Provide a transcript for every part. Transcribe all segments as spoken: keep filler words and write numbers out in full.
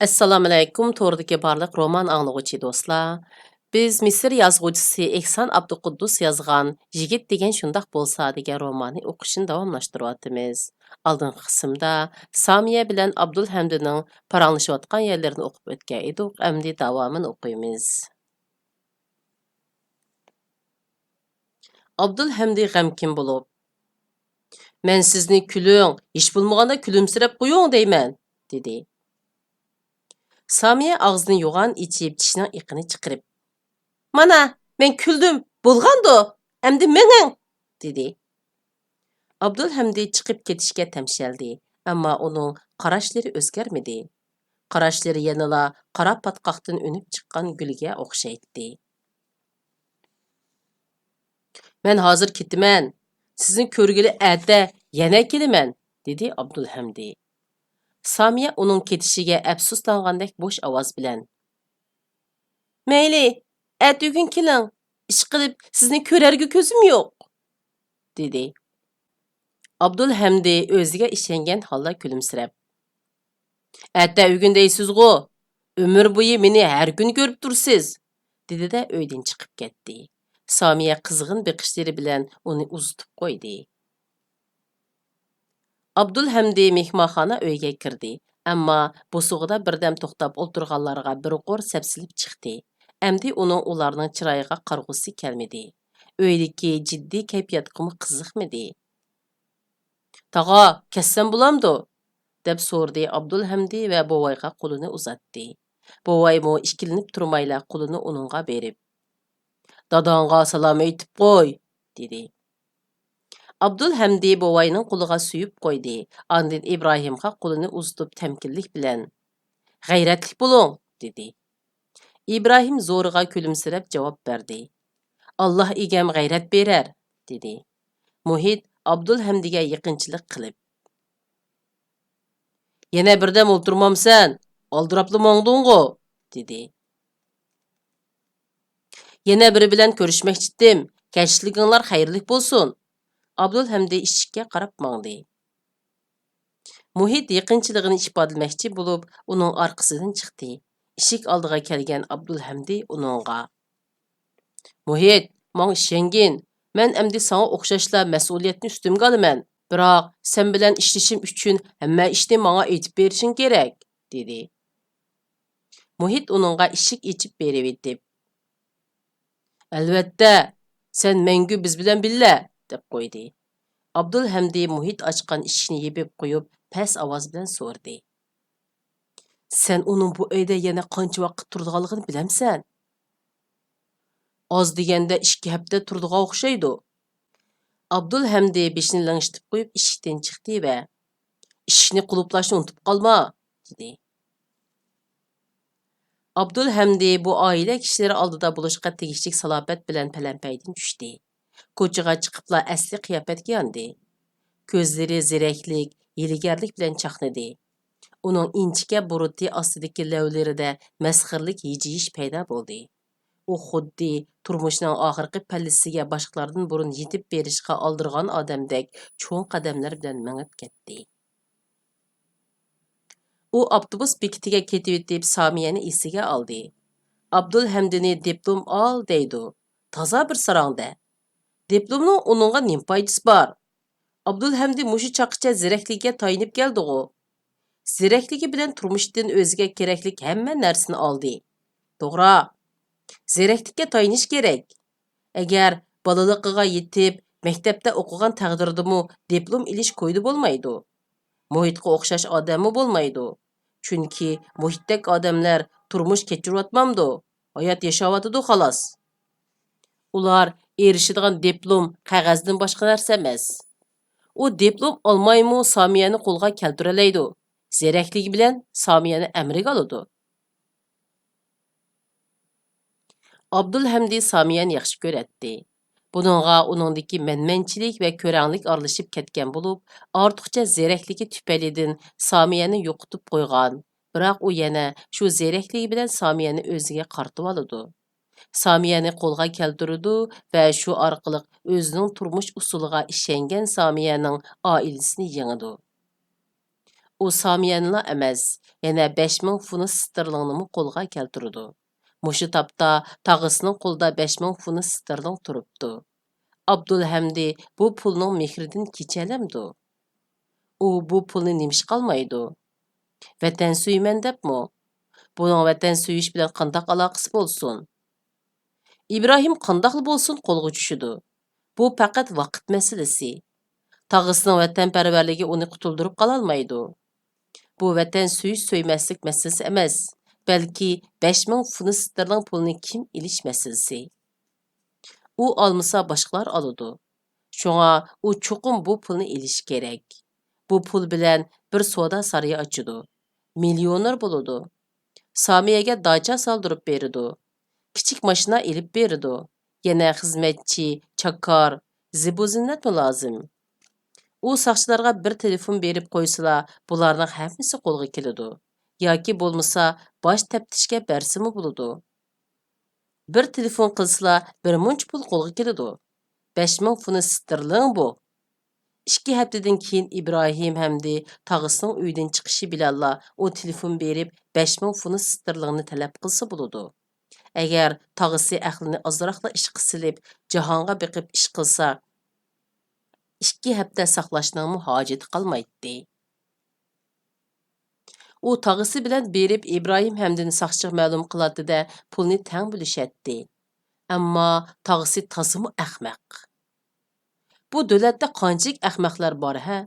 ئەسسالامۇئەلەيكۇم، توردىكى بارلىق رومان ئاڭلىغۇچى دوستلار. بىز مىسىر يازغۇچىسى ئېھسان ئابدۇقۇددۇس يازغان يىگىت دېگەن شۇنداق بولسا دېگەن روماننى ئوقۇشنى داۋاملاشتۇرۇۋاتىمىز. ئالدىنقى قىسىمدا سامىيە بىلەن ئابدۇلھەمدىنىڭ پاراڭلىشىۋاتقان يەرلىرىنى ئوقۇپ ئۆتكەن ئىدۇق، ئەمدى داۋامىنى ئوقۇيمىز. ئابدۇلھەمدى غەمكىن بولۇپ، «مەن سىزنى كۈلۈڭ، ھېچ بولمىغاندا كۈلۈمسىرەپ قويۇڭ دەيمەن» دېدى. سامىيە ئاغزىنى يوغان ئېچىپ، چىشىنىڭ ئېقىنى چىقىرىپ، «مانا، مەن كۈلدۈم، بولغاندۇ، ئەمدى مېڭىڭ» دېدى. ئابدۇلھەمدى چىقىپ كېتىشكە تەمشەلدى، ئەمما ئۇنىڭ قاراشلىرى ئۆزگەرمىدى. قاراشلىرى يەنىلا قارا پاتقاقتىن ئۈنۈپ چىققان گۈلگە ئوخشايتتى. «مەن ھازىر كېتىمەن. سىزنى كۆرگىلى ئەتە يەنە كېلىمەن» دېدى ئابدۇلھەمدى. سامىيە ئۇنىڭ كېتىشىگە ئەپسۇسلانغاندەك بوش ئاۋاز بىلەن، «مەيلى، ئەتىگۈن كېلىڭ، ئىشقىلىپ سىزنى كۆرەرگە كۆزۈم يوق» دېدى. ئابدۇلھەمدى ئۆزىگە ئىشەنگەن ھالدا كۈلۈمسىرەپ، «ئەتە ئۆگۈن دەيسىزغۇ؟ ئۆمۈر بويى مېنى ھەر كۈنى كۆرۈپ تۇرىسىز» دېدى-دە ئۆيدىن چىقىپ كەتتى. سامىيە قىزغىن بېقىشلىرى بىلەن ئۇنى ئۇزىتىپ قويدى. ئابدۇلھەمدى مېھمانخانا ئۆيگە كىردى، ئەمما بوسۇغىدا بىردەم توختاپ ئولتۇرغانلارغا بىر قۇر سەپسېلىپ چىقتى. ئەمدى ئۇنىڭ ئۇلارنىڭ چىرايىغا قارىغۇسى كەلمىدى. ئۆيدىكى جىددىي كەيپىياتقىمۇ قىزىقمىدى. «تاغا، كەتسەم بولامدۇ؟» دەپ سورىدى ئابدۇلھەمدى ۋە بوۋايغا قولىنى ئۇزاتتى. بوۋايمۇ ئىككىلىنىپ تۇرمايلا قولىنى ئۇنىڭغا بېرىپ، «داداڭغا سالام ئېيتىپ قوي» دېدى. ئابدۇلھەمدى بوۋاينىڭ قولىغا سۆيۈپ قويدى، ئاندىن ئىبراھىمغا قولىنى ئۇزىتىپ تەمكىنلىك بىلەن، «غەيرەتلىك بولۇڭ» دېدى. ئىبراھىم زورىغا كۈلۈمسىرەپ جاۋاب بەردى. «ئاللا ئىگەم غەيرەت بېرەر» دېدى. مۇھىت ئابدۇلھەمدىگە يېقىنچىلىق قىلىپ، «يەنە بىردەم ئولتۇرمامسەن؟ ئالدىراپلا ماڭدىڭغۇ» دېدى. «يەنە بىرى بىلەن كۆرۈشمەكچىتىم. كەچلىكىڭلار خەيرلىك بولسۇن» ئابدۇلھەمدى ئىشىككە قاراپ ماڭدى. مۇھىت يېقىنچىلىقىنى ئىپادىلىمەكچى بولۇپ، ئۇنىڭ ئارقىسىدىن چىقتى. ئىشىك ئالدىغا كەلگەن ئابدۇلھەمدى ئۇنىڭغا، «مۇھىت، ماڭا ئىشەنگىن. مەن ئەمدى ساڭا ئوخشاشلا مەسئۇلىيەتنى ئۈستۈمگە ئالىمەن. بىراق سەن بىلەن ئىشلىشىم ئۈچۈن ھەممە ئىشنى ماڭا ئېيتىپ بېرىشىڭ كېرەك» دېدى. مۇھىت ئۇنىڭغا ئىشىك ئېچىپ بېرىۋېتىپ، «ئەلۋەتتە، سەن مەڭگۈ بىز بىلەن بىللە» دەپ قويدى. ئابدۇلھەمدى مۇھىت ئاچقان ئىشىكنى يېپىپ قويۇپ، پەس ئاۋاز بىلەن سورىدى، «سەن ئۇنىڭ بۇ ئۆيدە يەنە قانچە ۋاقىت تۇرىدىغانلىقىنى بىلەمسەن؟» «ئاز دېگەندە ئىككى ھەپتە تۇرىدىغان ئوخشايدۇ.» ئابدۇلھەمدى بېشىنى لىڭشىتىپ قويۇپ، ئىشىكتىن چىقتى ۋە، «ئىشىكنى قۇلۇپلاشنى ئۇنتۇپ قالما» دېدى. ئابدۇلھەمدى بۇ ئائىلە كىشىلىرى ئالدىدا بولۇشقا تېگىشلىك سالاپەت بىلەن پەلەمپەيدىن چۈشتى. كوچىغا چىقىپلا ئەسلى قىياپەتكە ياندى. كۆزلىرى زېرەكلىك، ھىيلىگەرلىك بىلەن چاقنىدى. ئۇنىڭ ئىنچىكە بۇرۇتى ئاستىدىكى لەۋلىرىدە مەسخىرىلىك ھىجىيىش پەيدا بولدى. ئۇ خۇددى تۇرمۇشنىڭ ئاخىرقى پەللىسىگە باشقىلاردىن بۇرۇن يېتىپ بېرىشقا ئالدىرىغان ئادەمدەك چوڭ قەدەملەر بىلەن مېڭىپ كەتتى. ئۇ ئاپتوبۇس بېكىتىگە كېتىۋېتىپ، سامىيەنى ئېسىگە ئالدى. ئابدۇلھەمدىنى دىپلوم ئال دەيدۇ. تازا بىر ساراڭدە. دىپلومنىڭ ئۇنىڭغا نېمە پايدىسى بار؟ ئابدۇلھەمدى مۇشۇ چاغقىچە زېرەكلىكىگە تايىنىپ كەلدىغۇ. زېرەكلىكى بىلەن تۇرمۇشتىن ئۆزىگە كېرەكلىك ھەممە نەرسىنى ئالدى. توغرا. زېرەكلىككە تايىنىش كېرەك. ئەگەر بالىلىقىغا يېتىپ، مەكتەپتە ئوقۇغان تەقدىردىمۇ دىپلوم ئېلىش كويىدا بولمايدۇ. مۇھىتقا ئوخشاش ئادەممۇ بولمايدۇ. چۈنكى مۇھىتتەك ئادەملەر تۇرمۇش كەچۈرۈۋاتمامدۇ؟ ھايات ياشاۋاتىدۇ خالاس. ئۇلار ئېرىشىدىغان دىپلوم قەغەزدىن باشقا نەرسە ئەمەس. ئۇ دىپلوم ئالمايمۇ سامىيەنى قولغا كەلتۈرەلەيدۇ. زېرەكلىكى بىلەن سامىيەنى ئەمرىگە ئالىدۇ. ئابدۇلھەمدى سامىيەنى ياخشى كۆرەتتى. بۇنىڭغا ئۇنىڭدىكى مەنمەنچىلىك ۋە كۆرەڭلىك ئارىلىشىپ كەتكەن بولۇپ، ئارتۇقچە زېرەكلىكى تۈپەيلىدىن سامىيەنى يوقىتىپ قويغان. بىراق ئۇ يەنە شۇ زېرەكلىكى بىلەن سامىيەنى ئۆزىگە قارىتىۋالىدۇ. سامىيەنى قولغا كەلتۈرىدۇ ۋە شۇ ئارقىلىق ئۆزىنىڭ تۇرمۇش ئۇسۇلىغا ئىشەنگەن سامىيەنىڭ ئائىلىسىنى يېڭىدۇ. ئۇ سامىيەنىلا ئەمەس، يەنە بەش مىڭ فۇنت ستېرلىڭنىمۇ قولغا كەلتۈرىدۇ. مۇشۇ تاپتا تاغىسىنىڭ قولىدا بەش مىڭ فۇنت ستېرلىڭ تۇرۇپتۇ. ئابدۇلھەمدى بۇ پۇلنىڭ مېھرىدىن كېچەلەمدۇ؟ ئۇ بۇ پۇلنى نېمىشقا ئالمايدۇ؟ ۋەتەن سۆيىمەن دەپمۇ؟ بۇنىڭ ۋەتەن سۆيۈش بىلەن قانداق ئالاقىسى بولسۇن؟ ئىبراھىم قانداقلا بولسۇن قولغا چۈشىدۇ. بۇ پەقەت ۋاقىت مەسىلىسى. تاغىسىنىڭ ۋەتەنپەرۋەرلىكى ئۇنى قۇتۇلدۇرۇپ قالالمايدۇ. بۇ ۋەتەن سۆيۈش سۆيمەسلىك مەسىلىسى ئەمەس، بەلكى بەش مىڭ فۇنت ستېرلىڭ پۇلىنى كىم ئېلىش مەسىلىسى. ئۇ ئالمىسا باشقىلار ئالىدۇ. شۇڭا ئۇ چوقۇم بۇ پۇلنى ئېلىشى كېرەك. بۇ پۇل بىلەن بىر سودا سارىيى ئاچىدۇ. مىليونېر بولىدۇ. سامىيەگە داچا سالدۇرۇپ بېرىدۇ. كىچىك ماشىنا ئېلىپ بېرىدۇ. يەنە خىزمەتچى، چاكار، زىبۇ-زىننەتمۇ لازىم. ئۇ ساقچىلارغا بىر تېلېفون بېرىپ قويسىلا، بۇلارنىڭ ھەممىسى قولغا كېلىدۇ. ياكى بولمىسا باش تەپتىشكە بەرسىمۇ بولىدۇ. بىر تېلېفون قىلسىلا، بىر مۇنچە پۇل قولغا كېلىدۇ. بەش مىڭ فۇنت ستېرلىڭ بۇ. ئىككى ھەپتىدىن كېيىن ئىبراھىم ھەمدى تاغىسىنىڭ ئۆيدىن چىقىشى بىلەنلا ئۇ تېلېفون بېرىپ، بەش مىڭ فۇنت ستېرلىڭنى تەلەپ قىلسا بولىدۇ. ئەگەر تاغىسى ئەقلىنى ئازراقلا ئىشقا سېلىپ، جاھانغا بېقىپ ئىش قىلسا، ئىككى ھەپتە ساقلاشنىڭمۇ ھاجىتى قالمايتتى. ئۇ تاغىسى بىلەن بېرىپ ئىبراھىم ھەمدىنى ساقچىغا مەلۇم قىلاتتى-دە، پۇلنى تەڭ بۆلۈشەتتى. ئەمما تاغىسى تازىمۇ ئەخمەق. بۇ دۆلەتتە قانچىلىك ئەخمەقلەر بار ھە؟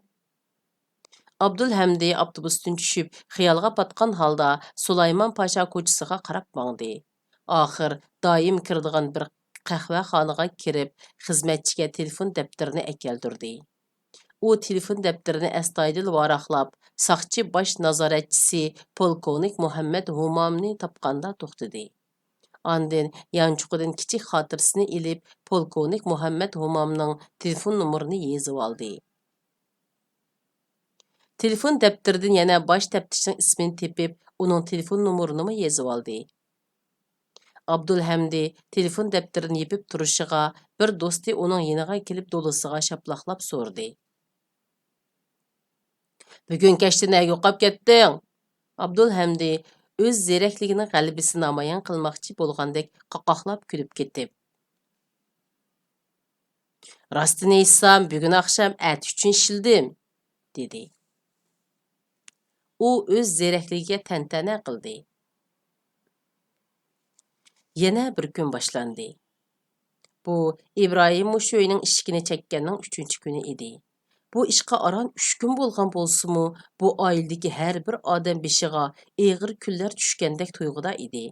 ئابدۇلھەمدى ئاپتوبۇستىن چۈشۈپ، خىيالغا پاتقان ھالدا سۇلايمان پاشا كوچىسىغا قاراپ ماڭدى. ئاخىر دائىم كىرىدىغان بىر قەھۋەخانىغا كىرىپ، خىزمەتچىگە تېلېفون دەپتىرىنى ئەكەلدۈردى. ئۇ تېلېفون دەپتىرىنى ئەستايىدىل ۋاراقلاپ، ساقچى باش نازارەتچىسى پولكوۋنىك مۇھەممەد ھۇمامنى تاپقاندا توختىدى. ئاندىن يانچۇقىدىن كىچىك خاتىرىسىنى ئېلىپ، پولكوۋنىك مۇھەممەد ھۇمامنىڭ تېلېفون نومۇرىنى يېزىۋالدى. تېلېفون دەپتىرىدىن يەنە باش تەپتىشنىڭ ئىسمىنى تېپىپ، ئۇنىڭ تېلېفون نومۇرىنىمۇ يېزىۋالدى. ئابدۇلھەمدى تېلېفون دەپتىرىنى يېپىپ تۇرۇشىغا، بىر دوستى ئۇنىڭ يېنىغا كېلىپ دولىسىغا شاپىلاقلاپ سورىدى. بۈگۈن كەچتە نەگە يوقاپ كەتتىڭ؟ ئابدۇلھەمدى ئۆز زېرەكلىكىنىڭ غەلىبىسىنى نامايان قىلماقچى بولغاندەك قاقاقلاپ كۈلۈپ كېتىپ، راستىنى ئېيتسام، بۈگۈن ئاخشام ئەتە ئۈچۈن ئىشلىدىم، دېدى. ئۇ ئۆز زېرەكلىكىگە تەنتەنە قىلدى. يەنە بىر كۈن باشلاندى. بۇ ئىبراھىم مۇشۇ ئۆينىڭ ئىشىكىنى چەككەننىڭ ئۈچىنچى كۈنى ئىدى. بۇ ئىشقا ئاران ئۈچ كۈن بولغان بولسىمۇ، بۇ ئائىلىدىكى ھەر بىر ئادەم بېشىغا ئېغىر كۈنلەر چۈشكەندەك تۇيغۇدا ئىدى.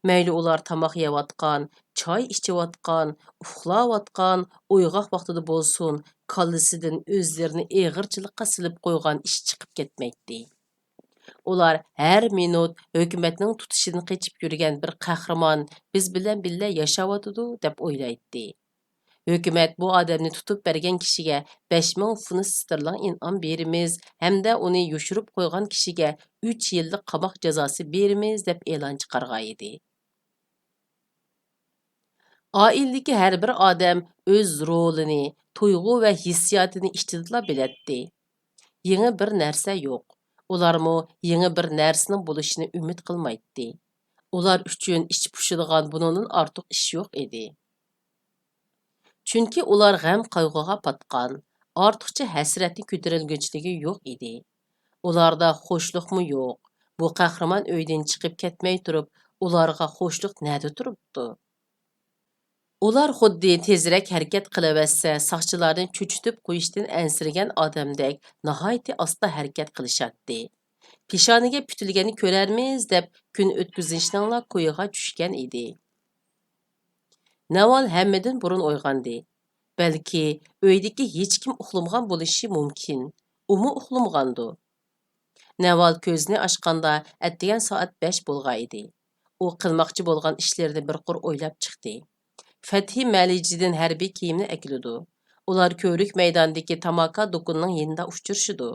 مەيلى ئۇلار تاماق يەۋاتقان، چاي ئىچىۋاتقان، ئۇخلاۋاتقان، ئويغاق ۋاقتىدا بولسۇن، كاللىسىدىن ئۆزلىرىنى ئېغىرچىلىققا سېلىپ قويغان ئىش چىقىپ كەتمەيتتى. ئۇلار ھەر مىنۇت ھۆكۈمەتنىڭ تۇتۇشىدىن قېچىپ يۈرگەن بىر قەھرىمان بىز بىلەن بىللە ياشاۋاتىدۇ، دەپ ئويلايتتى. ھۆكۈمەت بۇ ئادەمنى تۇتۇپ بەرگەن كىشىگە بەش مىڭ فۇنت ستېرلىڭ ئىنئام بېرىمىز ھەمدە ئۇنى يوشۇرۇپ قويغان كىشىگە ئۈچ يىللىق قاماق جازاسى بېرىمىز، دەپ ئېلان چىقارغانىدى. ئائىلىدىكى ھەر بىر ئادەم ئۆز رولىنى، تۇيغۇ ۋە ھېسسىياتىنى ئىچىدىلا بىلەتتى. يېڭى بىر نەرسە يوق. ئۇلارمۇ يېڭى بىر نەرسىنىڭ بولۇشىنى ئۈمىد قىلمايتتى. ئۇلار ئۈچۈن ئىچ پۇشىدىغان بۇنىڭدىن ئارتۇق ئىش يوق ئىدى. چۈنكى ئۇلار غەم-قايغۇغا پاتقان، ئارتۇقچە ھەسرەتنى كۆتۈرەلىگۈچىلىكى يوق ئىدى. ئۇلاردا خۇشلۇقمۇ يوق. بۇ قەھرىمان ئۆيدىن چىقىپ كەتمەي تۇرۇپ، ئۇلارغا خۇشلۇق نەدە تۇرۇپتۇ؟ ئۇلار خۇددى تېزرەك ھەرىكەت قىلىۋەتسە، ساقچىلارنى چۆچۈتۈپ قويۇشتىن ئەنسىرىگەن ئادەمدەك ناھايىتى ئاستا ھەرىكەت قىلىشاتتى. پېشانىگە پۈتۈلگەننى كۆرەرمىز دەپ كۈن ئۆتكۈزۈشنىڭلا كويىغا چۈشكەن ئىدى. نەۋال ھەممىدىن بۇرۇن ئويغاندى. بەلكى ئۆيدىكى ھېچكىم ئۇخلىمىغان بولۇشى مۇمكىن. ئۇمۇ ئۇخلىمىغاندۇ؟ نەۋال كۆزىنى ئاچقاندا ئەتىگەن سائەت بەش بولغان ئىدى. ئۇ قىلماقچى بولغان ئىشلىرىنى بىر قۇر ئويلاپ چىقتى. فەتھى مەلىجىدىن ھەربىي كىيىمنى ئەكېلىدۇ. ئۇلار كۆۋرۈك مەيدانىدىكى تاماكا دۇكىنىنىڭ يېنىدا ئۇچرىشىدۇ.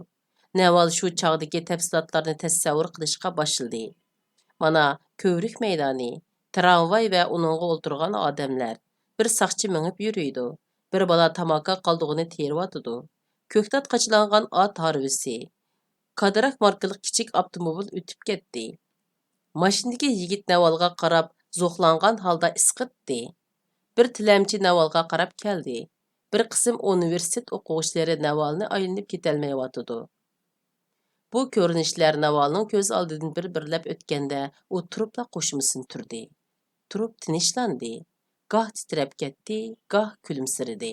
نەۋال شۇ چاغدىكى تەپسىلاتلارنى تەسەۋۋۇر قىلىشقا باشلىدى. مانا، كۆۋرۈك مەيدانى، تىرامۋاي ۋە ئۇنىڭغا ئولتۇرغان ئادەملەر. بىر ساقچى مېڭىپ يۈرىدۇ. بىر بالا تاماكا قالدۇقىنى تېرىۋاتىدۇ. كۆكتات قاچىلانغان ئات ھارۋىسى. كادىراك ماركىلىق كىچىك ئاپتوموبىل ئۆتۈپ كەتتى. ماشىنىدىكى يىگىت نەۋالغا قاراپ زوقلانغان ھالدا ئىسقىرتتى. بىر تىلەمچى نەۋالغا قاراپ كەلدى. بىر قىسىم ئۇنىۋېرسىتېت ئوقۇغۇچىلىرى نەۋالنى ئايلىنىپ كېتەلمەيۋاتىدۇ. بۇ كۆرۈنۈشلەر نەۋالنىڭ كۆز ئالدىدىن بىر-بىرلەپ ئۆتكەندە، ئۇ تۇرۇپلا قوشمىسىنى تۈردى. تۇرۇپ تىنچلاندى. گاھ تىترەپ كەتتى، گاھ كۈلۈمسىرىدى.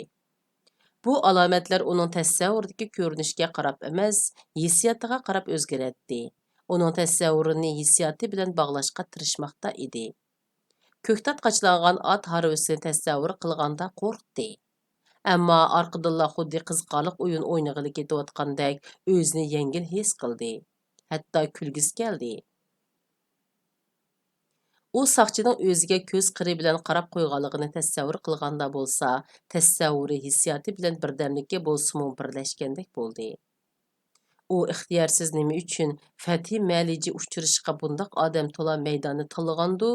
بۇ ئالامەتلەر ئۇنىڭ تەسەۋۋۇرىدىكى كۆرۈنۈشكە قاراپ ئەمەس، ھېسسىياتىغا قاراپ ئۆزگىرەتتى. ئۇنىڭ تەسەۋۋۇرىنى ھېسسىياتى بىلەن باغلاشقا تىرىشماقتا ئىدى. كۆكتات قاچىلانغان ئات ھارۋىسىنى تەسەۋۋۇر قىلغاندا قورقتى. ئەمما ئارقىدىنلا خۇددى قىزىقارلىق ئويۇن ئوينىغىلى كېتىۋاتقاندەك ئۆزىنى يەڭگىل ھېس قىلدى. ھەتتا كۈلگۈسى كەلدى. ئۇ ساقچىنىڭ ئۆزىگە كۆز قىرى بىلەن قاراپ قويغانلىقىنى تەسەۋۋۇر قىلغاندا بولسا، تەسەۋۋۇرى ھېسسىياتى بىلەن بىردەملىككە بولسىمۇ بىرلەشكەندەك بولدى. ئۇ ئىختىيارسىز نېمە ئۈچۈن فەتھى مەلىجى ئۇچرىشىشقا بۇنداق ئادەم تولا مەيداننى تاللىغاندۇ؟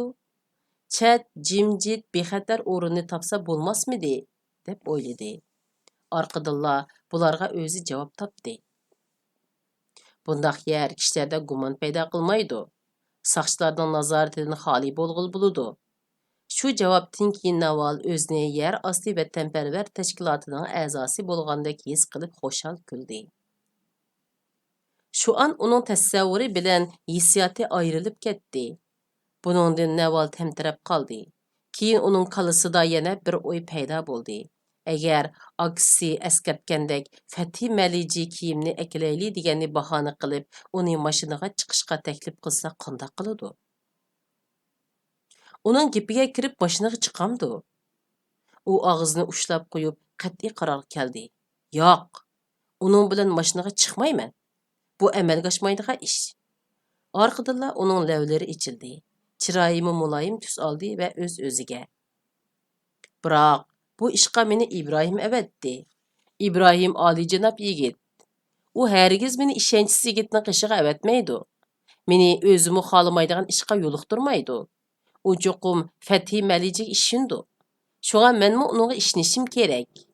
چەت، جىمجىت، بىخەتەر ئورۇننى تاپسا بولماسمىدى؟ دەپ ئويلىدى. ئارقىدىنلا بۇلارغا ئۆزى جاۋاب تاپتى. بۇنداق يەر كىشىلەردە گۇمان پەيدا قىلمايدۇ. ساقچىلارنىڭ نازارىتىدىن خالىي بولغىلى بولىدۇ. شۇ جاۋابتىن كېيىن ناۋال ئۆزىنى يەر ئاستى ۋەتەنپەرۋەر تەشكىلاتىنىڭ ئەزاسى بولغاندەك ھېس قىلىپ خۇشال كۈلدى. شۇئان ئۇنىڭ تەسەۋۋۇرى بىلەن ھېسسىياتى ئايرىلىپ كەتتى. بۇنىڭدىن نەۋال تەمتىرەپ قالدى. كېيىن ئۇنىڭ كاللىسىدا يەنە بىر ئوي پەيدا بولدى. ئەگەر ئاكىسى ئەسكەرتكەندەك فەتھى مەلىجى كىيىمنى ئەكېلەيلى دېگەننى باھانە قىلىپ، ئۇنى ماشىنىغا چىقىشقا تەكلىپ قىلسا قانداق قىلىدۇ؟ ئۇنىڭ گېپىگە كىرىپ ماشىنىغا چىقامدۇ؟ ئۇ ئاغزىنى ئۇشلاپ قويۇپ، قەتئىي قارارغا كەلدى. ياق، ئۇنىڭ بىلەن ماشىنىغا چىقمايمەن. بۇ ئەمەلگە ئاشمايدىغان ئىش. ئارقىدىنلا ئۇنىڭ لەۋلىرى ئېچىلدى. چىرايىمۇ مۇلايىم تۈس ئالدى ۋە ئۆز-ئۆزىگە، بىراق، بۇ ئىشقا مېنى ئىبراھىم ئەۋەتتى. ئىبراھىم ئالىيجاناب يىگىت. ئۇ ھەرگىز مېنى ئىشەنچسىز يىگىتنىڭ قېشىغا ئەۋەتمەيدۇ. مېنى ئۆزىمۇ خالىمايدىغان ئىشقا يولۇقتۇرمايدۇ. ئۇ چوقۇم فەتھى مەلىجىگە ئىشىنىدۇ. شۇڭا مەنمۇ ئۇنىڭغا ئىشىنىشىم كېرەك.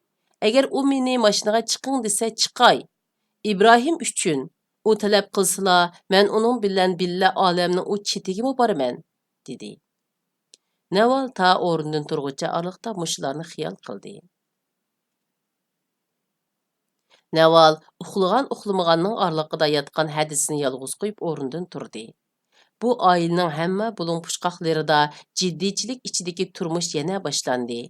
ئەگەر ئۇ مېنى ماشىنىغا چىقىڭ دېسە چىقاي. ئىبراھىم ئۈچۈن. ئۇ تەلەپ قىلسىلا، مەن ئۇنىڭ بىلەن بىللە ئالەمنىڭ ئۇ چېتىگىمۇ بارىمەن، دېدى. نەۋال تا ئورنىدىن تۇرغۇچە ئارىلىقتا مۇشۇلارنى خىيال قىلدى. نەۋال ئۇخلىغان-ئۇخلىمىغاننىڭ ئارىلىقىدا ياتقان ھەدىسىنى يالغۇز قويۇپ ئورنىدىن تۇردى. بۇ ئائىلىنىڭ ھەممە بۇلۇڭ-پۇچقاقلىرىدا جىددىيچىلىك ئىچىدىكى تۇرمۇش يەنە باشلاندى.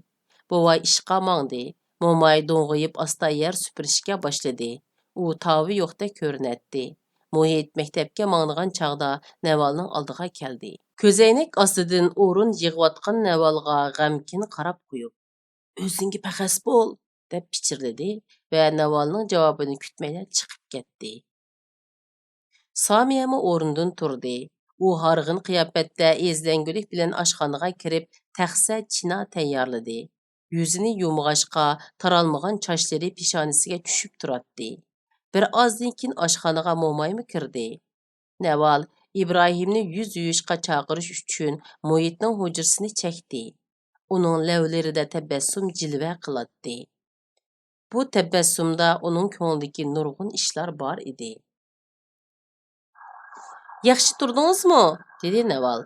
بوۋاي ئىشقا ماڭدى. موماي دوڭغىيىپ ئاستا يەر سۈپۈرۈشكە باشلىدى. ئۇ تاۋى يوقتەك كۆرۈنەتتى. مۇھىت مەكتەپكە ماڭىدىغان چاغدا نەۋالنىڭ ئالدىغا كەلدى. كۆزەينەك ئاستىدىن ئورۇن يىغىۋاتقان نەۋالغا غەمكىن قاراپ قويۇپ، ئۆزۈڭگە پەخەس بول، دەپ پىچىرلىدى ۋە نەۋالنىڭ جاۋابىنى كۈتمەيلا چىقىپ كەتتى. سامىيەمۇ ئورنىدىن تۇردى. ئۇ ھارغىن قىياپەتتە ئېزىلەڭگۈلۈك بىلەن ئاشخانىغا كىرىپ، تەخسە چىنا تەييارلىدى. يۈزىنى يۇمغاچقا، تارالمىغان چاچلىرى پېشانىسىگە چۈشۈپ تۇراتتى. بىر ئازدىن كېيىن ئاشخانىغا مومايمۇ كىردى. نەۋال ئىبراھىمنى يۈز يۇيۇشقا چاقىرىش ئۈچۈن مۇھىتنىڭ ھۇجرىسىنى چەكتى. ئۇنىڭ لەۋلىرىدە تەبەسسۇم جىلۋە قىلاتتى. بۇ تەبەسسۇمدا ئۇنىڭ كۆڭلىدىكى نۇرغۇن ئىشلار بار ئىدى. ياخشى تۇردىڭىزمۇ؟ دېدى نەۋال.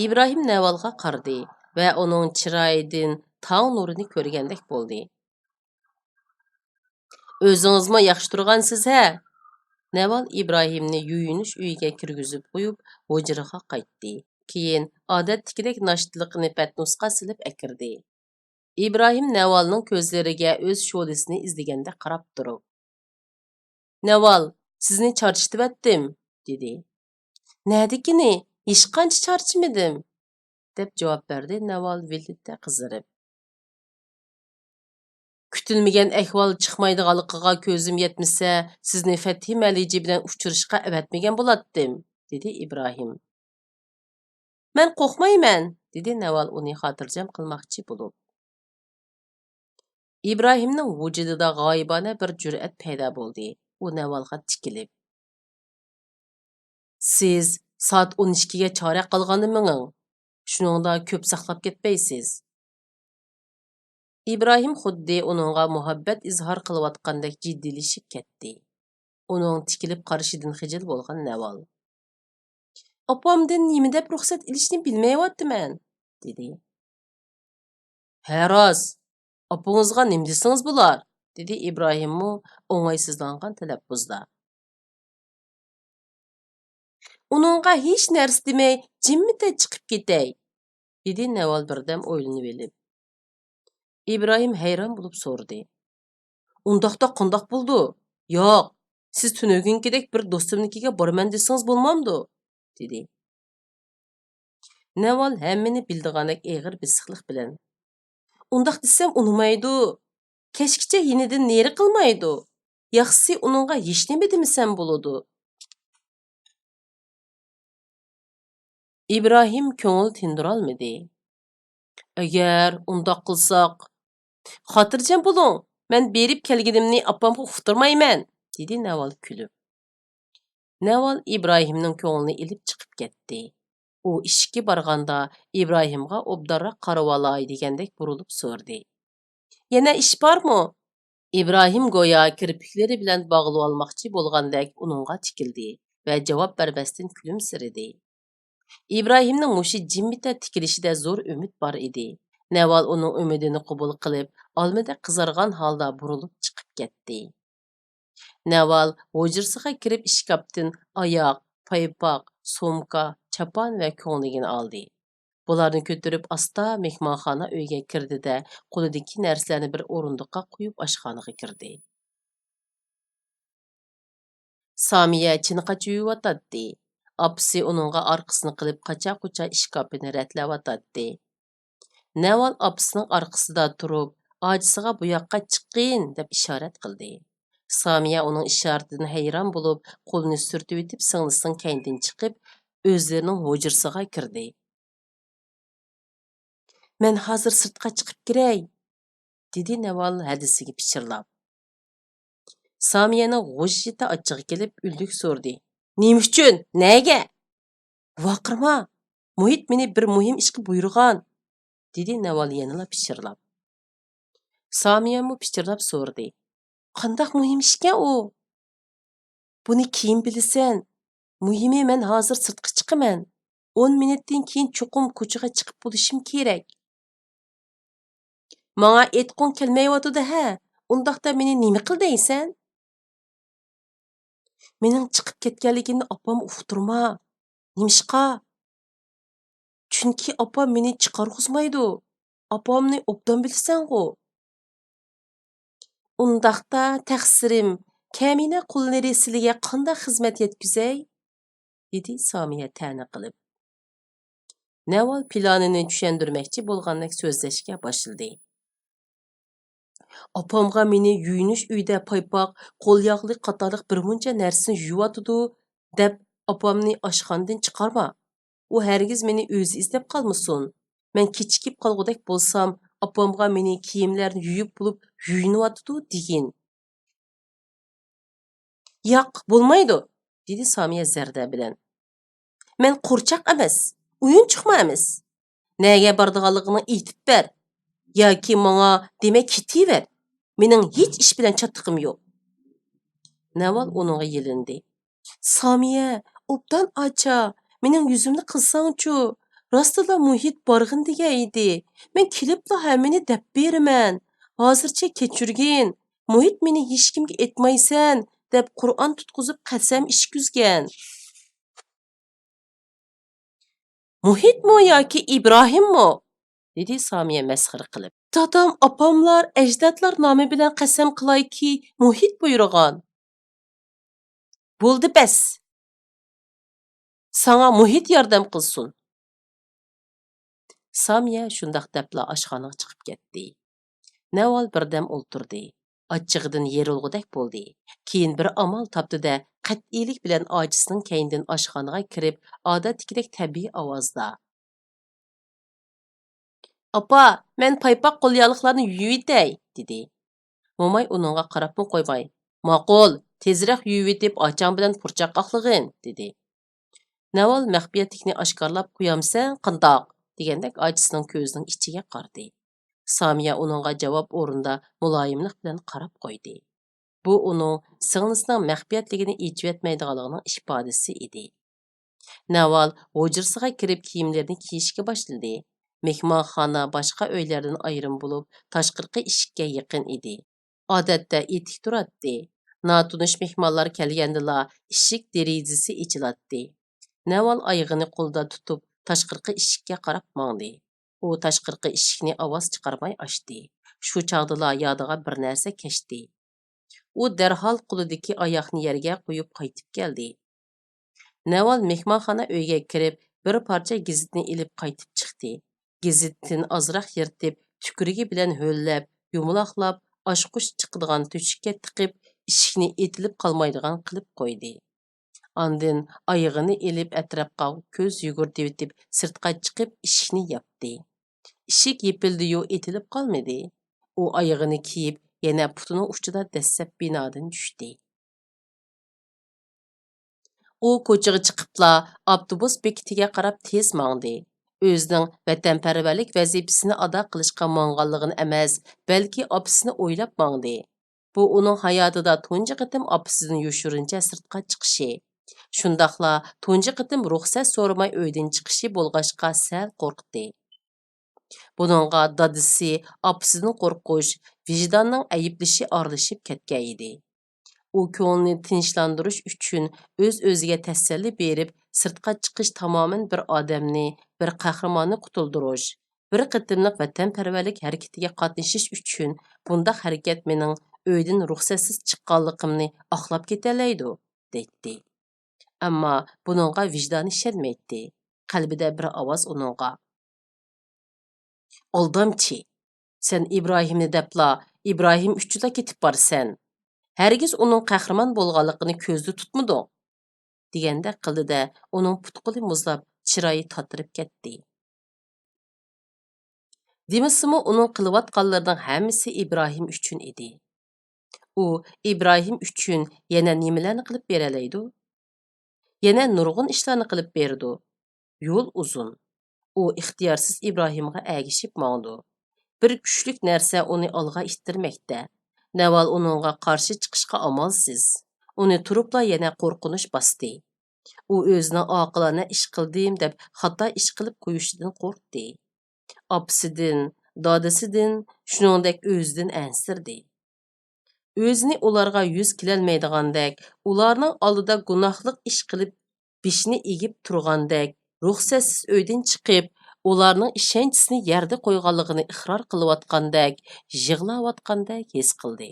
ئىبراھىم نەۋالغا قارىدى ۋە ئۇنىڭ چىرايىدىن تاڭ نۇرىنى كۆرگەندەك بولدى. ئۆزىڭىزمۇ ياخشى تۇرغانسىز ھە؟ نەۋال ئىبراھىمنى يۇيۇنۇش ئۆيىگە كىرگۈزۈپ قويۇپ، ھۇجرىغا قايتتى. كېيىن ئادەتتىكىدەك ناشتىلىقىنى پەتنۇسقا سېلىپ ئەكىردى. ئىبراھىم نەۋالنىڭ كۆزلىرىگە ئۆز شولىسىنى ئىزدىگەندەك قاراپ تۇرۇپ، نەۋال، سىزنى چارچىتىۋەتتىم، دېدى. نەدىكىنى؟ ھېچقانچە چارچىمىدىم، دەپ جاۋاب بەردى نەۋال ۋىلىتتە قىزىرىپ. كۈتۈلمىگەن ئەھۋال چىقمايدىغانلىقىغا كۆزۈم يەتمىسە، سىزنى فەتھى مەلىجى بىلەن ئۇچرىشىشقا ئەۋەتمىگەن بولاتتىم، دېدى ئىبراھىم. مەن قورقمايمەن، دېدى نەۋال ئۇنى خاتىرجەم قىلماقچى بولۇپ. ئىبراھىمنىڭ ۋۇجۇدىدا غايىبانە بىر جۈرئەت پەيدا بولدى. ئۇ نەۋالغا تىكىلىپ، سىز سائەت ئون ئىككىگە چالاپ قالغاندا مېڭىڭ. شۇنىڭدا كۆپ ساقلاپ كەتمەيسىز. ئىبراھىم خۇددى ئۇنىڭغا مۇھەببەت ئىزھار قىلىۋاتقاندەك جىددىيلىشىپ كەتتى. ئۇنىڭ تىكىلىپ قارىشىدىن خىجىل بولغان نەۋال. ئاپامدىن نېمە دەپ رۇخسەت ئېلىشنى بىلمەيۋاتىمەن، دېدى. ھە راست، ئاپىڭىزغا نېمە دېسىڭىز بولار، دېدى ئىبراھىممۇ ئوڭايسىزلانغان تەلەپپۇزدا. ئۇنىڭغا ھېچ نەرسە دېمەي، جىممىتە چىقىپ كېتەي، دېدى نەۋال بىردەم ئويلىنىۋېلىپ. ئىبراھىم ھەيران بولۇپ سورىدى. ئۇنداقتا قانداق بولىدۇ؟ ياق، سىز تۈنۈگۈنكىدەك بىر دوستۇمنىڭكىگە بارىمەن دېسىڭىز بولمامدۇ؟ دېدى. نەۋال ھەممىنى بىلىدىغاندەك ئېغىر بېسىقلىق بىلەن. ئۇنداق دېسەم ئۇنىمايدۇ. كەچكىچە يېنىدىن نېرى قىلمايدۇ. ياخشىسى ئۇنىڭغا ھېچنېمە دېمىسەم بولىدۇ. ئىبراھىم كۆڭۈل تىندۇرالمىدى. ئەگەر ئۇنداق قىلساق، خاتىرجەم بولۇڭ، مەن بېرىپ كەلگىنىمنى ئاپامغا ئۇقتۇرمايمەن، دېدى نەۋال كۈلۈپ. نەۋال ئىبراھىمنىڭ كۆڭلىنى ئېلىپ چىقىپ كەتتى. ئۇ ئىشىككە بارغاندا ئىبراھىمغا ئوبدانراق قارىۋالاي دېگەندەك بۇرۇلۇپ سورىدى. يەنە ئىش بارمۇ؟ ئىبراھىم گويا كىرپىكلىرى بىلەن باغلىۋالماقچى بولغاندەك ئۇنىڭغا تىكىلدى ۋە جاۋاب بەرمەستىن كۈلۈمسىرىدى. ئىبراھىمنىڭ مۇشۇ جىممىتە تىكىلىشىدە زور ئۈمىد بار ئىدى. نەۋال ئۇنىڭ ئۈمىدىنى قوبۇل قىلىپ، ئالمىدەك قىزارغان ھالدا بۇرۇلۇپ چىقىپ كەتتى. نەۋال ھۇجرىسىغا كىرىپ ئىشكاپتىن ئاياق، پايپاق، سومكا، چاپان ۋە كۆڭلىكىنى ئالدى. بۇلارنى كۆتۈرۈپ ئاستا مېھمانخانا ئۆيگە كىردى-دە، قولىدىكى نەرسىلەرنى بىر ئورۇندۇققا قويۇپ ئاشخانىغا كىردى. سامىيە چىنە قاچا يۇيۇۋاتاتتى. ئاپىسى ئۇنىڭغا ئارقىسىنى قىلىپ قاچا-قۇچا ئىشكاپىنى رەتلەۋاتاتتى. نەۋال ئاپىسىنىڭ ئارقىسىدا تۇرۇپ، ئاچىسىغا بۇ ياققا چىققىن دەپ ئىشارەت قىلدى. سامىيە ئۇنىڭ ئىشارىتىدىن ھەيران بولۇپ، قولىنى سۈرتۈۋېتىپ سىڭلىسىنىڭ كەينىدىن چىقىپ، ئۆزلىرىنىڭ ھۇجرىسىغا كىردى. مەن ھازىر سىرتقا چىقىپ كىرەي، دېدى نەۋال ھەدىسىگە پىچىرلاپ. سامىيەنىڭ غۇژژىتى ئاچچىقى كېلىپ ئۈنلۈك سورىدى. نېمە ئۈچۈن؟ نەگە؟ ۋارقىرىما! مۇھىت مېنى بىر مۇھىم ئىشقا بۇيرۇغان، دېدى نەۋال يەنىلا پىچىرلاپ. سامىيەمۇ پىچىرلاپ سورىدى. قانداق مۇھىم ئىشكەن ئۇ؟ بۇنى كېيىن بىلىسەن. مۇھىمى مەن ھازىر سىرتقا چىقىمەن. ئون مىنۇتتىن كېيىن چوقۇم كوچىغا چىقىپ بولۇشۇم كېرەك. ماڭا ئېيتقۇڭ كەلمەيۋاتىدۇ ھە؟ ئۇنداقتا مېنى نېمە قىل دەيسەن؟ مېنىڭ چىقىپ كەتكەنلىكىمنى ئاپامغا ئۇقتۇرما. نېمىشقا؟ چۈنكى ئاپام مېنى چىقارغۇزمايدۇ. ئاپامنى ئوبدان بىلىسەنغۇ. ئۇنداقتا تەقسىرىم، كەمىنە قۇللىرى سىلىگە قانداق خىزمەت يەتكۈزەي؟ دېدى سامىيە تەنە قىلىپ. نەۋال پىلانىنى چۈشەندۈرمەكچى بولغاندەك سۆزلەشكە باشلىدى. ئاپامغا مېنى يۇيۇنۇش ئۆيىدە پايپاق، قول ياغلىق قاتارلىق بىر مۇنچە نەرسىنى يۇيۇۋاتىدۇ، دەپ ئاپامنى ئاشخانىدىن چىقارما. ئۇ ھەرگىز مېنى ئۆزى ئىزدەپ قالمىسۇن. مەن كېچىكىپ قالغۇدەك بولسام، ئاپامغا مېنى كىيىملەرنى يۇيۇپ بولۇپ يۇيۇنۇۋاتىدۇ دېگىن. ياق، بولمايدۇ، دېدى سامىيە زەردە بىلەن. مەن قورچاق ئەمەس، ئويۇنچۇقمۇ ئەمەس. نەگە بارىدىغانلىقىڭنى ئېيتىپ بەر. ياكى ماڭا دېمەي كېتىۋەر. مېنىڭ ھېچ ئىش بىلەن چاتىقىم يوق. نەۋال ئۇنىڭغا يېلىندى. سامىيە، ئوبدان ئاچا، مېنىڭ يۈزۈمنى قىلساڭچۇ؟ راستىدا مۇھىت بارغىن دېگەن ئىدى. مەن كېلىپلا ھەممىنى دەپ بېرىمەن. ھازىرچە كەچۈرگىن. مۇھىت مېنى ھېچكىمگە ئېيتمايسەن، دەپ قۇرئان تۇتقۇزۇپ قەسەم ئىچكۈزگەن. مۇھىتمۇ ياكى ئىبراھىممۇ؟ دېدى سامىيە مەسخىرە قىلىپ. دادام، ئاپاملار، ئەجدادلار نامى بىلەن قەسەم قىلايكى، مۇھىت بۇيرۇغان. بولدى بەس! ساڭا مۇھىت ياردەم قىلسۇن. سامىيە شۇنداق دەپلا ئاشخانىغا چىقىپ كەتتى. نەۋال بىردەم ئولتۇردى. ئاچچىقىدىن يېرىلغۇدەك بولدى. كېيىن بىر ئامال تاپتى-دە، قەتئىيلىك بىلەن ئاچىسىنىڭ كەينىدىن ئاشخانىغا كىرىپ، ئادەتتىكىدەك تەبىئىي ئاۋازدا، ئاپا، مەن پايپاق قول-ياغلىقلارنى يۇيۇۋېتەي، دېدى. موماي ئۇنىڭغا قاراپمۇ قويماي، ماقۇل، تېزرەك يۇيۇۋېتىپ ئاچاڭ بىلەن پۇرچاق قاقلىغىن، دېدى. نەۋال مەخپىيەتلىكنى ئاشكارىلاپ قويامسەن، قانداق؟ دېگەندەك ئاچىسىنىڭ كۆزىنىڭ ئىچىگە قارىدى. سامىيە ئۇنىڭغا جاۋاب ئورنىدا مۇلايىملىق بىلەن قاراپ قويدى. بۇ ئۇنىڭ سىڭلىسىنىڭ مەخپىيەتلىكىنى ئېچىۋەتمەيدىغانلىقىنىڭ ئىپادىسى ئىدى. نەۋال ھۇجرىسىغا كىرىپ كىيىملىرىنى كىيىشكە باشلىدى. مېھمانخانا باشقا ئۆيلەردىن ئايرىم بولۇپ، تاشقىرىقى ئىشىككە يېقىن ئىدى. ئادەتتە ئىتتىك تۇراتتى. ناتونۇش مېھمانلار كەلگەندىلا ئىشىك دېرىزىسى ئېچىلاتتى. نەۋال ئايىغىنى قولىدا تۇتۇپ، تاشقىرىقى ئىشىككە قاراپ ماڭدى. ئۇ تاشقىرىقى ئىشىكنى ئاۋاز چىقارماي ئاچتى. شۇ چاغدىلا يادىغا بىر نەرسە كەچتى. ئۇ دەرھال قولىدىكى ئاياغنى يەرگە قويۇپ قايتىپ كەلدى. نەۋال مېھمانخانا ئۆيگە كىرىپ، بىر پارچە گېزىتنى ئېلىپ قايتىپ چىقتى. گېزىتتىن ئازراق يىرتىپ، تۈكرۈكى بىلەن ھۆللەپ، يۇمىلاقلاپ، ئاچقۇچ چىقىدىغان تۆشۈككە تىقىپ، ئىشىكنى ئېتىلىپ قالمايدىغان قىلىپ قويدى. ئاندىن ئايىغىنى ئېلىپ، ئەتراپقا كۆز يۈگۈرتۈۋېتىپ، سىرتقا چىقىپ، ئىشىكنى ياپتى. ئىشىك يېپىلدى-يۇ، ئېتىلىپ قالمىدى. ئۇ ئايىغىنى كىيىپ، يەنە پۇتىنىڭ ئۇچىدا دەسسەپ بىنادىن چۈشتى. ئۇ كوچىغا چىقىپلا، ئاپتوبۇس بېكىتىگە قاراپ تېز ماڭدى. ئۆزىنىڭ ۋەتەنپەرۋەرلىك ۋەزىپىسىنى ئادا قىلىشقا ماڭغانلىقىنى ئەمەس، بەلكى ئاپىسىنى ئويلاپ ماڭدى. بۇ ئۇنىڭ ھاياتىدا تۇنجى قېتىم ئاپىسىدىن يوشۇرۇنچە سىرتقا چىقىشى. شۇنداقلا تۇنجى قېتىم رۇخسەت سورىماي ئۆيدىن چىقىشى بولغاچقا سەل قورقتى. بۇنىڭغا دادىسى، ئاپىسىدىن قورقۇش، ۋىجداننىڭ ئەيىبلىشى ئارىلىشىپ كەتكەن ئىدى. ئۇ كۆڭلىنى تىنچلاندۇرۇش ئۈچۈن ئۆز-ئۆزىگە تەسەللى بېرىپ، سىرتقا چىقىش تامامەن بىر ئادەمنى، بىر قەھرىماننى قۇتۇلدۇرۇش، بىر قېتىملىق ۋەتەنپەرۋەرلىك ھەرىكىتىگە قاتنىشىش ئۈچۈن بۇنداق ھەرىكەت مېنىڭ ئۆيدىن رۇخسەتسىز چىققانلىقىمنى ئاقلاپ كېتەلەيدۇ، دەيتتى. ئەمما بۇنىڭغا ۋىجدانى ئىشەنمەيتتى. قەلبىدە بىر ئاۋاز ئۇنىڭغا، «ئالدامچى! سەن ئىبراھىمنى دەپلا، ئىبراھىم ئۈچۈنلا كېتىپ بارىسەن. ھەرگىز ئۇنىڭ قەھرىمان بولغانلىقىنى كۆزدە تۇتمىدىڭ!» دېگەندەك قىلدى-دە، ئۇنىڭ پۇت-قولى مۇزلاپ، چىرايى تاتىرىپ كەتتى. دېمىسىمۇ، ئۇنىڭ قىلىۋاتقانلىرىنىڭ ھەممىسى ئىبراھىم ئۈچۈن ئىدى. ئۇ ئىبراھىم ئۈچۈن يەنە نېمىلەرنى قىلىپ بېرەلەيدۇ؟ يەنە نۇرغۇن ئىشلارنى قىلىپ بېرىدۇ. يول ئۇزۇن. ئۇ ئىختىيارسىز ئىبراھىمغا ئەگىشىپ ماڭىدۇ. بىر كۈچلۈك نەرسە ئۇنى ئالغا ئىتتىرمەكتە. نەۋال ئۇنىڭغا قارشى چىقىشقا ئامالسىز. ئۇنى تۇرۇپلا يەنە قورقۇنچ باستى. ئۇ ئۆزىنىڭ ئاقىلانە ئىش قىلدىم دەپ خاتا ئىش قىلىپ قويۇشىدىن قورقتى. ئاپىسىدىن، دادىسىدىن، شۇنىڭدەك ئۆزىدىن ئەنسىرىدى. ئۆزىنى ئۇلارغا يۈز كېلەلمەيدىغاندەك، ئۇلارنىڭ ئالدىدا گۇناھلىق ئىش قىلىپ، بېشىنى ئېگىپ تۇرغاندەك، رۇخسەتسىز ئۆيدىن چىقىپ، ئۇلارنىڭ ئىشەنچىسىنى يەردە قويغانلىقىنى ئىقرار قىلىۋاتقاندەك، يىغلاۋاتقاندەك ھېس قىلدى.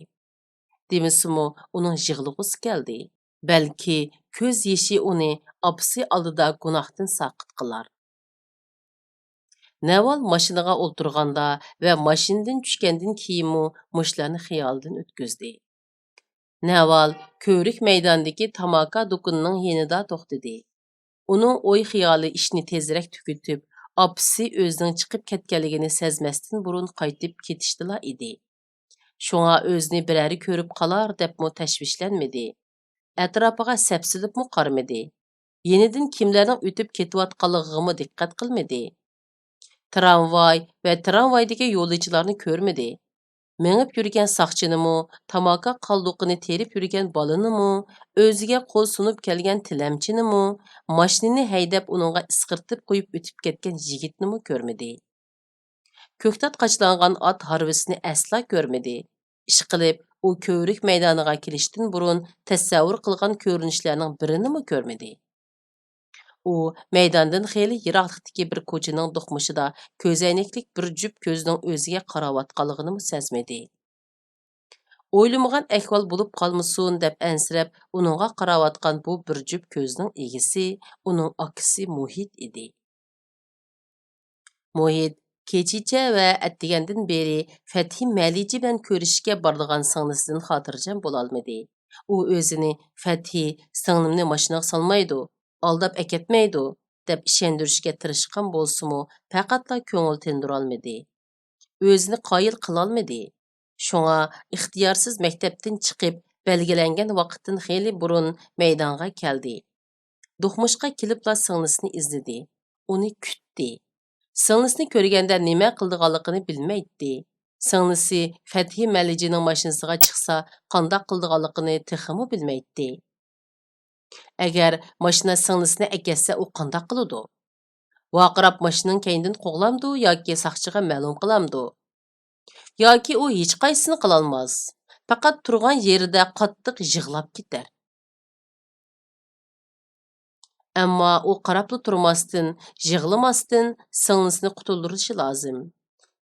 دېمىسىمۇ، ئۇنىڭ يىغلىغۇسى كەلدى. بەلكى كۆز يېشى ئۇنى ئاپىسى ئالدىدا گۇناھتىن ساقىت قىلار. نەۋال ماشىنىغا ئولتۇرغاندا ۋە ماشىنىدىن چۈشكەندىن كېيىنمۇ مۇشۇلارنى خىيالىدىن ئۆتكۈزدى. نەۋال كۆۋرۈك مەيدانىدىكى تاماكا دۇكىنىنىڭ يېنىدا توختىدى. ئۇنىڭ ئوي-خىيالى ئىشنى تېزرەك تۈگىتىپ، ئاپىسى ئۆزىنىڭ چىقىپ كەتكەنلىكىنى سەزمەستىن بۇرۇن قايتىپ كېتىشتىلا ئىدى. شۇڭا ئۆزىنى بىرەرى كۆرۈپ قالار دەپمۇ تەشۋىشلەنمىدى. ئەتراپىغا سەپسېلىپمۇ قارىمىدى. يېنىدىن كىملەرنىڭ ئۆتۈپ كېتىۋاتقانلىقىغىمۇ دىققەت قىلمىدى. تىرامۋاي ۋە تىرامۋايدىكى يولۇچىلارنى كۆرمىدى. مېڭىپ يۈرگەن ساقچىنىمۇ، تاماكا قالدۇقىنى تېرىپ يۈرگەن بالىنىمۇ، ئۆزىگە قول سۇنۇپ كەلگەن تىلەمچىنىمۇ، ماشىنىنى ھەيدەپ ئۇنىڭغا ئىسقىرتىپ قويۇپ ئۆتۈپ كەتكەن يىگىتنىمۇ كۆرمىدى. كۆكتات قاچىلانغان ئات ھارۋىسىنى ئەسلا كۆرمىدى. ئىشقىلىپ، ئۇ كۆۋرۈك مەيدانىغا كېلىشتىن بۇرۇن تەسەۋۋۇر قىلغان كۆرۈنۈشلەرنىڭ بىرىنىمۇ كۆرمىدى. ئۇ مەيداندىن خېلى يىراقلىقتىكى بىر كوچىنىڭ دوقمۇشىدا كۆزەينەكلىك بىر جۈپ كۆزنىڭ ئۆزىگە قاراۋاتقانلىقىنىمۇ سەزمىدى. ئويلىمىغان ئەھۋال بولۇپ قالمىسۇن دەپ ئەنسىرەپ، ئۇنىڭغا قاراۋاتقان بۇ بىر جۈپ كۆزنىڭ ئىگىسى ئۇنىڭ ئاكىسى مۇھىت ئىدى. مۇھىت كېچىچە ۋە ئەتىگەندىن بېرى فەتھى مەلىچى بىلەن كۆرۈشۈشكە بارىدىغان سىڭلىسىدىن خاتىرجەم بولالمىدى. ئۇ ئۆزىنى فەتھى سىڭلىمنى ماشىنىغا سالمايدۇ، ئالداپ ئەكەتمەيدۇ، دەپ ئىشەندۈرۈشكە تىرىشقان بولسىمۇ، پەقەتلا كۆڭۈل تىندۇرالمىدى. ئۆزىنى قايىل قىلالمىدى. شۇڭا ئىختىيارسىز مەكتەپتىن چىقىپ، بەلگىلەنگەن ۋاقىتتىن خېلى بۇرۇن مەيدانغا كەلدى. دوقمۇشقا كېلىپلا سىڭلىسىنى ئىزدىدى. ئۇنى كۈتتى. سىڭلىسىنى كۆرگەندە نېمە قىلىدىغانلىقىنى بىلمەيتتى. سىڭلىسى فەتھى مەلىجىنىڭ ماشىنىسىغا چىقسا قانداق قىلىدىغانلىقىنى تېخىمۇ بىلمەيتتى. ئەگەر ماشىنا سىڭلىسىنى ئەكەتسە، ئۇ قانداق قىلىدۇ؟ ۋارقىراپ ماشىنىنىڭ كەينىدىن قوغلامدۇ ياكى ساقچىغا مەلۇم قىلامدۇ؟ ياكى ئۇ ھېچقايسىسىنى قىلالماس، پەقەت تۇرغان يېرىدە قاتتىق يىغلاپ كېتەر. ئەمما ئۇ قاراپلا تۇرماستىن، يىغلىماستىن سىڭلىسىنى قۇتۇلدۇرۇشى لازىم.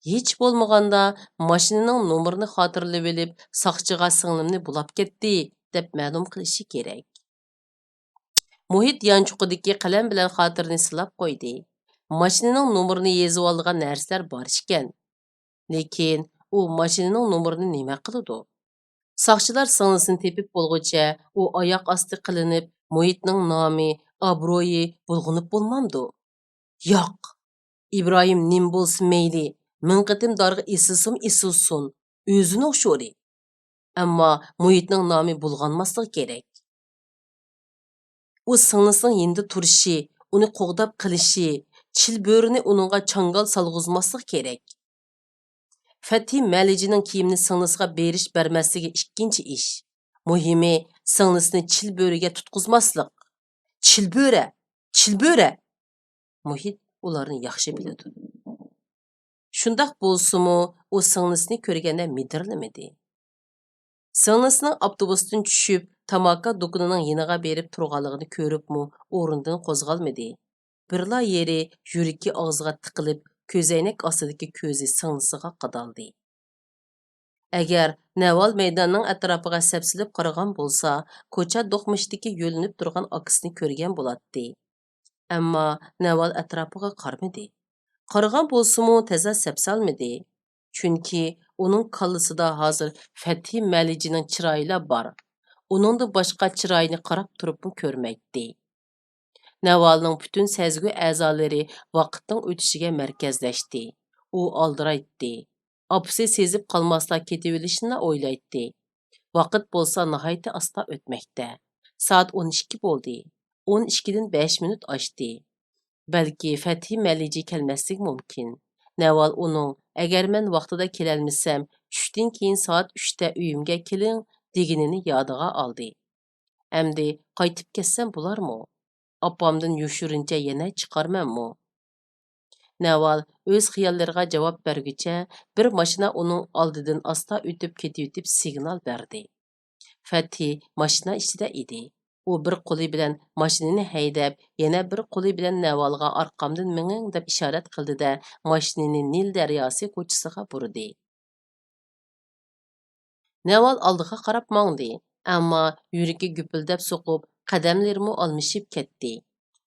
ھېچ بولمىغاندا ماشىنىنىڭ نومۇرىنى خاتىرىلىۋېلىپ، ساقچىغا سىڭلىمنى بۇلاپ كەتتى، دەپ مەلۇم قىلىشى كېرەك. مۇھىت يانچۇقىدىكى قەلەم بىلەن خاتىرىنى سىلاپ قويدى. ماشىنىنىڭ نومۇرىنى يېزىۋالىدىغان نەرسىلەر بار ئىكەن. لېكىن ئۇ ماشىنىنىڭ نومۇرىنى نېمە قىلىدۇ؟ ساقچىلار سىڭلىسىنى تېپىپ بولغۇچە ئۇ ئاياق ئاستى قىلىنىپ، مۇھىتنىڭ نامى، ئابرۇيى بۇلغىنىپ بولمامدۇ؟ ياق! ئىبراھىم نېمە بولسا مەيلى، مىڭ قېتىم دارغا ئېسىلسىمۇ ئېسىلسۇن، ئۆزىنىڭ شورى. ئەمما مۇھىتنىڭ نامى بۇلغانماسلىقى كېرەك. ئۇ سىڭلىسىنىڭ يېنىدا تۇرۇشى، ئۇنى قوغداپ قېلىشى، چىلبۆرىنى ئۇنىڭغا چاڭگال سالغۇزماسلىقى كېرەك. فەتھى مەلىجىنىڭ كىيىمىنى سىڭلىسىغا بېرىش بەرمەسلىكى ئىككىنچى ئىش. مۇھىمى، سىڭلىسىنى چىلبۆرىگە تۇتقۇزماسلىق. چىلبۆرە! چىلبۆرە! مۇھىت ئۇلارنى ياخشى بىلىدۇ. شۇنداق بولسىمۇ، ئۇ سىڭلىسىنى كۆرگەندە مىدىرلىمىدى. سىڭلىسىنىڭ ئاپتوبۇستىن چۈشۈپ، تاماكا دۇكىنىنىڭ يېنىغا بېرىپ تۇرغانلىقىنى كۆرۈپمۇ، ئورنىدىن قوزغالمىدى. بىرلا يېرى يۈرىكى ئاغزىغا تىقىلىپ، كۆزەينەك ئاستىدىكى كۆزى سىڭلىسىغا قادالدى. ئەگەر نەۋال مەيداننىڭ ئەتراپىغا سەپسېلىپ قارىغان بولسا، كوچا دوقمۇشىدىكى يۆلىنىپ تۇرغان ئاكىسىنى كۆرگەن بولاتتى. ئەمما نەۋال ئەتراپىغا قارىمىدى. قارىغان بولسىمۇ، تازا سەپسالمىدى. چۈنكى ئۇنىڭ كاللىسىدا ھازىر فەتھى مەلىجىنىڭ چىرايىلا بار. ئۇنىڭدىن باشقا چىرايىنى قاراپ تۇرۇپمۇ كۆرمەيتتى. نەۋالنىڭ پۈتۈن سەزگۈ ئەزالىرى ۋاقىتنىڭ ئۆتۈشىگە مەركەزلەشتى. ئۇ ئالدىرايتتى. ئاپىسى سېزىپ قالماسلا كېتىۋېلىشىنىلا ئويلايتتى. ۋاقىت بولسا ناھايىتى ئاستا ئۆتمەكتە. سائەت ئون ئىككى بولدى. ئون ئىككىدىن بەش مىنۇت ئاشتى. بەلكى فەتھى مەلىجى كەلمەسلىكى مۇمكىن. نەۋال ئۇنىڭ، «ئەگەر مەن ۋاقتىدا كېلەلمىسەم، چۈشتىن كېيىن سائەت ئۈچتە ئۆيۈمگە كېلىڭ» دېگىنىنى يادىغا ئالدى. ئەمدى قايتىپ كەتسەم بولارمۇ؟ ئاپامدىن يوشۇرۇنچە يەنە چىقارمەنمۇ؟ نەۋال ئۆز خىياللىرىغا جاۋاب بەرگۈچە، بىر ماشىنا ئۇنىڭ ئالدىدىن ئاستا ئۆتۈپ كېتىۋېتىپ سىگنال بەردى. فەتھى ماشىنا ئىچىدە ئىدى. ئۇ بىر قولى بىلەن ماشىنىنى ھەيدەپ، يەنە بىر قولى بىلەن نەۋالغا «ئارقامدىن مېڭىڭ» دەپ ئىشارەت قىلدى-دە، ماشىنىنى نىل دەرياسى كوچىسىغا بۇرىدى. نەۋال ئالدىغا قاراپ ماڭدى، ئەمما يۈرىكى گۈپۈلدەپ سوقۇپ، قەدەملىرىمۇ ئالمىشىپ كەتتى.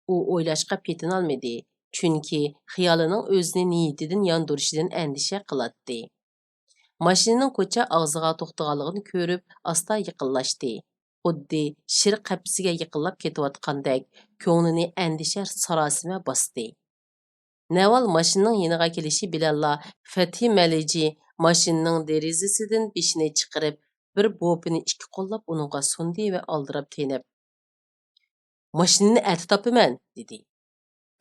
ئۇ ئويلاشقا پېتىنالمىدى، چۈنكى خىيالىنىڭ ئۆزىنى نىيىتىدىن ياندۇرۇشىدىن ئەندىشە قىلاتتى. ماشىنىنىڭ كوچا ئاغزىغا توختىغانلىقىنى كۆرۈپ، ئاستا يېقىنلاشتى. خۇددى شىر قەپىسىگە يېقىنلاپ كېتىۋاتقاندەك، كۆڭلىنى ئەندىشە ساراسىمە باستى. نەۋال ماشىنىنىڭ يېنىغا كېلىشى بىلەنلا، فەتھى مەلىجى ماشىنىنىڭ دېرىزىسىدىن بېشىنى چىقىرىپ، بىر بوپىنى ئىككى قوللاپ ئۇنىڭغا سۇندى ۋە ئالدىراپ تېنەپ، «ماشىنىنى ئەتە تاپىمەن» دېدى.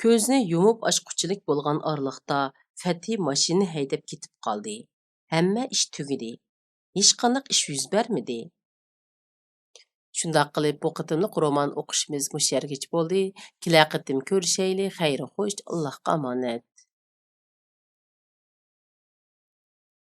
كۆزىنى يۇمۇپ ئاچقۇچىلىك بولغان ئارىلىقتا، فەتھى ماشىنىنى ھەيدەپ كېتىپ قالدى. ھەممە ئىش تۈگىدى. ھېچقانداق ئىش يۈز بەرمىدى. شۇنداق قىلىپ، بۇ قېتىملىق رومان ئوقۇشىمىز مۇشۇ يەرگىچە بولدى. كېلەر قېتىم كۆرۈشەيلى. خەير خوش، ئاللاھقا ئامانەت.